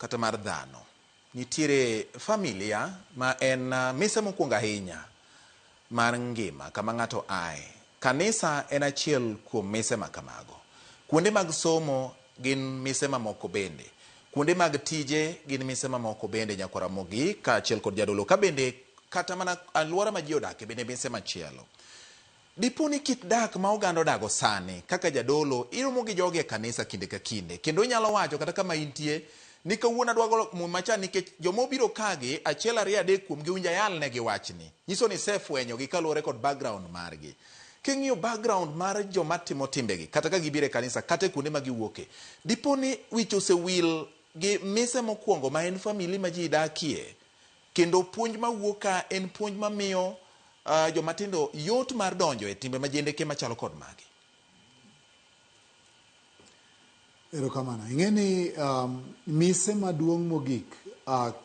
kata mar dhano, nitiere familia ma en mise mokwongo ahinya mar ngima kama ng'ato ae. Kanisa en achiel kuom mise ma kamago. Kuonde mag somo gin mise mamoko bende. Kuonde mag tije gin mise mamoko bende nyakwar Ramogi kaachiel kod jadolo ka bende kata mana alwora ma ji odake bende mise machielo. Dipo ni kit dak ma oganda odago sani, kaka jadolo, iromo gi jogi e kanisa kinde ka kinde, kendo inyalo wacho kata kama intie ni kawuono adwa golo muma cha nikech joma obiro kagi, achiel ariyo adek kuomgi owinjo ayalnegi wachni. Nyiso ni isefwenyogi kaluwore kod background margi. King'iyo background mar joma timo timbegi, kata ka gibiro e kanisa, kata e kuonde ma giwuoke, dipo ni wich osewil gi mise mokwongo ma en famili ma ji dakie, Kendo puonj mawuok ka en puonj mamiyo jomatindo yot mar donjo e timbe majendeke machalo kod magi. Erokamano. Ing'e ni mise maduong' mogik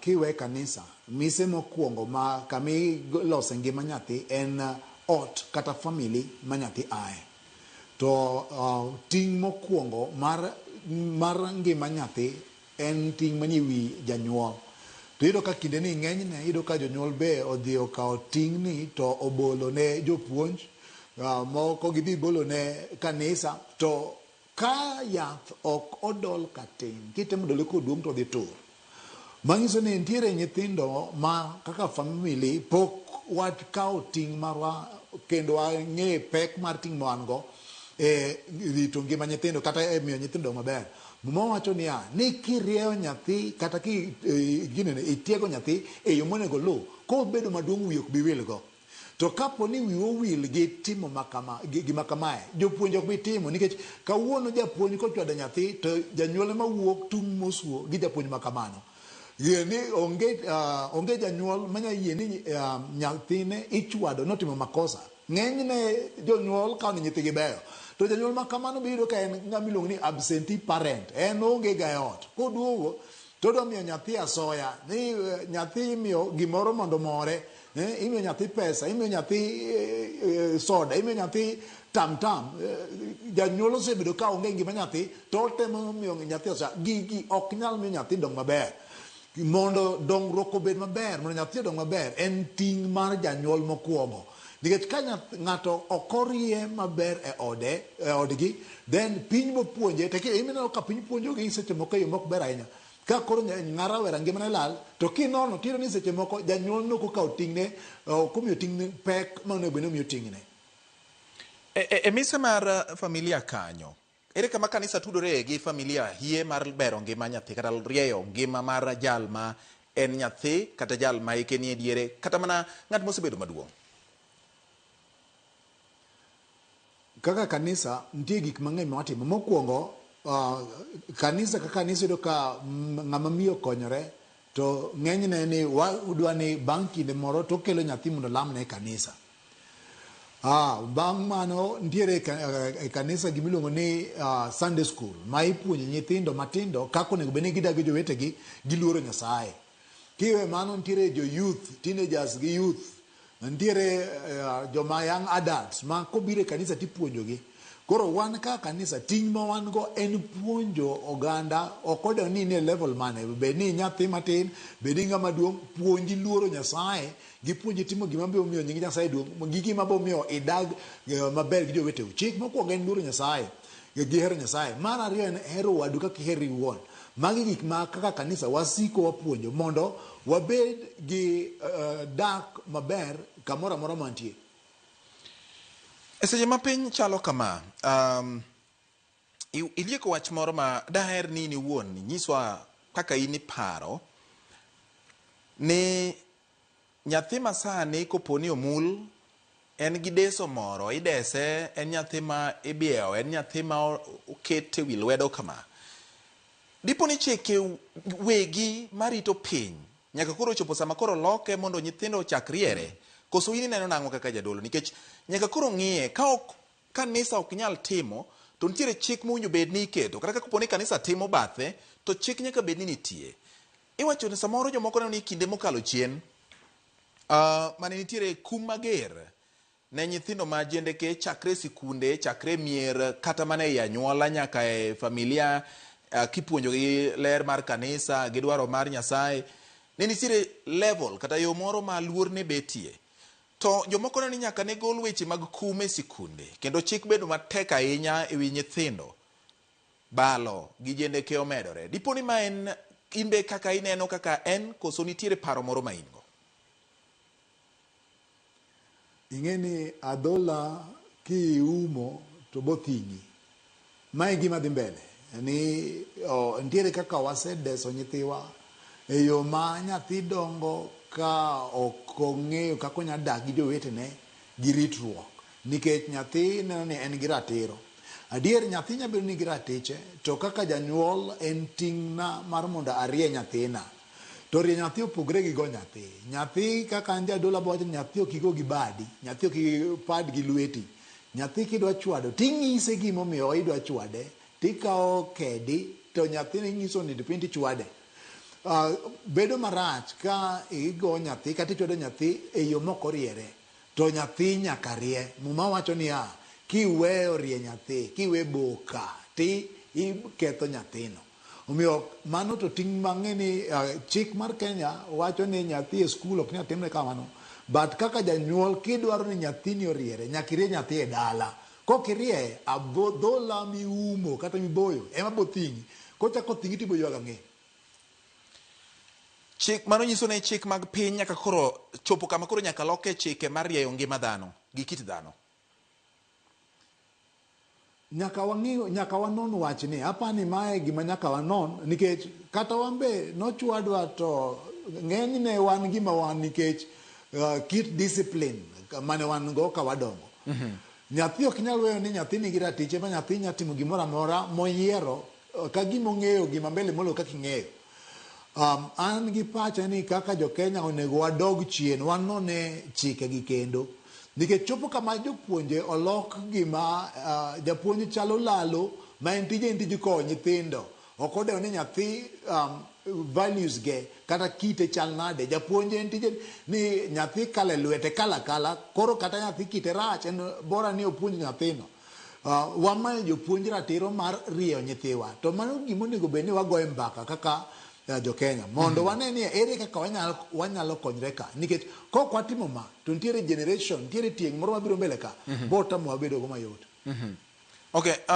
kiwe kanisa, mise mokwongo ma kama ilose ngima nyathi en ot kata family ma nyathi ae. To ting' mokwongo mar, mar ngima nyathi En ting' manie wi janyuol. To iyudo ka kindeni ng'enyne iyudo ka jonyuol be odhi okawo ting'ni to obolo ne jopuonj, moko gidhi bolo ne kanisa. To ka yath ok odol katin, kitemo dole koduong' to odhi tur. Manyiso ni nitiere nyithindo ma kaka family pok wakawo ting' marwa kendo wang'e pek mar ting' ma wan go e rito ngima nyithindo kata e miyo nyithindo maber. Muma wacho niya, ni kirieyo nyathi kata ki ginene, itiego nyathi e yo monego oluw, kobedo maduong' wiyi ok bi wilgo. To kapo ni wiwu owil gi timo makama, gima kamae, jopuonj ok bi timo nikech kawuono japuonj kochwado nyathi to janyuol ema wuok tung' mosuo gi japuonj ma kamano. Yie ni onge, onge janyuol manya yie ni nyathine ichwado notimo makosa. Ng'enyne jonyuol kawo ni nyithigi beyo. To janyuol ma kamano be iyudo ka en ng'ama iluongo ni absentee parent. En oonge ga e ot. Koduogo to odwa miyo nyathi asoya. Ni nyathi imiyo gimoro mondo omore. Imiyo nyathi pesa, imiyo nyathi soda, imiyo nyathi tam tam. Janyuol osebedo ka onge e ngima nyathi to otemo miyo nyathi asoya. Gigi ok nyal miyo nyathi dong maber. Mondo dongruok obed maber, mondo nyathi odong maber, en ting' mar janyuol mokwongo. Nikech ka ng'ato ok orie maber e ode, e odgi, then piny bopuonje, to ineno ka piny puonjogi seche moko e yo mok ber ahinya. Ka koro ng'a rawera ngimane lal, to kinono tiyudo ni seche moko janyuol ne ok okawo ting'ne, ok omiyo ting'ne pek ma onego bed ni omiyo ting'ne. E mise mar familia kanyo, Ere kama kanisa tudore gi familia hie mar bero ngima nyathi kata rieyo ngima mar jal ma en nyathi kata jal ma hike nie diere kata mana ng'at mosebedo maduong'? Kaka kanisa nitie gik mang'eny ma watimo. Mokwongo, kanisa ka kanisa iyudo ka ng'ama miyo okonyore to ng'enyne ni wadwa ni bang' kinde moro to okelo nyathi mondo olamne e kanisa. Ah, bang' mano nitiere e kanisa gima iluongo ni Sunday school ma ipuonjo nyithindo matindo kaka onego bed ni gidak gi jowetegi giluoro Nyasaye. Kiwe mano nitiere jo youth, teenagers gi youth, nitiere joma young adults ma kobiro e kanisa tipuonjogi. Koro wan kaka kanisa ting' ma wan go en puonjo oganda ok odewo ni in e level mane, bed ni inyathi matin, bed ni ing'ama duong', puonji luoro Nyasaye Gipuonji timo gima biro miyo nying Nyasaye duong', gi gima biro miyo idag maber gi joweteu. Chik mokwongo en luoro Nyasaye gi hero Nyasaye. Mar ariyo en hero wadu kaka iherri iwuon. Magi gik ma kaka kanisa wasiko wapuonjo mondo wabed gi dak maber kamoro amora ma wantie. E seche ma piny chalo kama, ilieko wach moro ma daher ni in iwuon inyiswa kaka in iparo ni Nyathi ma sani kopo ni omul, en gi deso moro, idese, en nyathi ma ibiewo, en nyathi ma oket e wi lwedo kama. Dipo ni chike wegi marito piny nyaka koro ochopo sama koro loke mondo nyithindo ochak riere, koso in ineno nang'o kaka jadolo? Nikech nyaka koro ng'iye, ka ok kanisa ok nyal timo, to nitiere chik mowinjo bed ni iketo. Kata ka kopo ni kanisa timo bathe, to chik nyaka bed ni nitie. Iwacho ni samoro jomoko neno ni kinde mokalo chien mane nitiere kum mager ne nyithindo ma jendeke chakre e sikunde, chakre e mier, kata mana ei anyuola nyaka e familia, Kipuonjogi ler mar kanisa gi dwaro mar Nyasaye, ne nitiere level kata yo moro ma luor ne betie. To jomoko neno ni nyaka ne gol weche mag kum e sikunde kendo chik bedo matek ahinya e wi nyithindo. Balo gi jendeke omedore. Dipo ni ma en in be kaka ineno kaka en koso nitiere paro moro ma in go? Ing'e ni adhola kiumo to bothing'i. Mae e gima dhi mbele ni nitiere kaka wasedeso nyithiwa e yo ma nyathi dongo ka ok ong'eyo kaka onya dak gi jowetene gi ritruok nikech nyathi neno ni en gi ratiro. Adier nyathi nya bedo ni gi ratiche to kaka janyuol en ting'na mar mondo arie nyathina. To rie nyathi opogre gi go nyathi. Nyathi kaka an jadolo abo wacho ni nyathi ok igo gi badi, nyathi ok ipad gi lweti. Nyathi kidwa chwado ting'ise gimomiyo idwa chwade, tikawo kedi to nyathini ing'iso onindo piny tichwade. Bedo marach ka igo nyathi kata ichwado nyathi e yo mok oriere to nyathi nyaka rie. Muma wacho niya, kiweyo rie nyathi, kiwe boka ti iketho nyathino. Omiyo mano to ting' mang'e ni chik mar Kenya wacho ni nyathi e skul ok nyal timne kamano. But kaka janyuol kidwaro ni nyathini oriere, nyaka irie nyathi e dala. Kok irieye, adhola miumo kata miboyo ema bo thing'i. Kochako thing'i tibo ywago ang'e. Chik mano nyiso ni chik mag piny nyaka koro chopo kama koro nyaka loke chike mar rieyo ngima dhano gi kit dhano. Nyaka wang'i, nyaka wanon wachni. Apani mae gima nyaka wanon nikech kata wan be nochwadwa to ng'enyne wan gima wan nikech kit discipline mane wan go ka wadongo. Nyathi ok nyal weyo ni nyathi nigi ratiche ma nyathi nya timo gimoro amora moyiero ka gima ong'eyo gima mbele moloyo kaka ing'eyo. An gi pacha ni kaka jo Kenya onego wadog chien wanone chike gi kendo. Nikech chopo kama jopuonje olok gima japuonj chalo lalo ma en tije en tij kowo nyithindo. Ok odewo ni nyathi values ge kata kite chal nade. Japuonj en tije ni nyathi kalo e lwete kala kala koro kata nyathi kite rach en bora ni opuonj nyathino. Wamayo jopuonj ratiro mar rieyo nyithiwa. To mano gima onego bed ni wagoye mbaka kaka jo Kenya mondo wane ni ere kaka wanyalo konyre ka. Nikech kok watimo ma to nitiere generation, nitiere tieng' moro mabiro mbele ka bo tamowa bedo go mayot. Okay.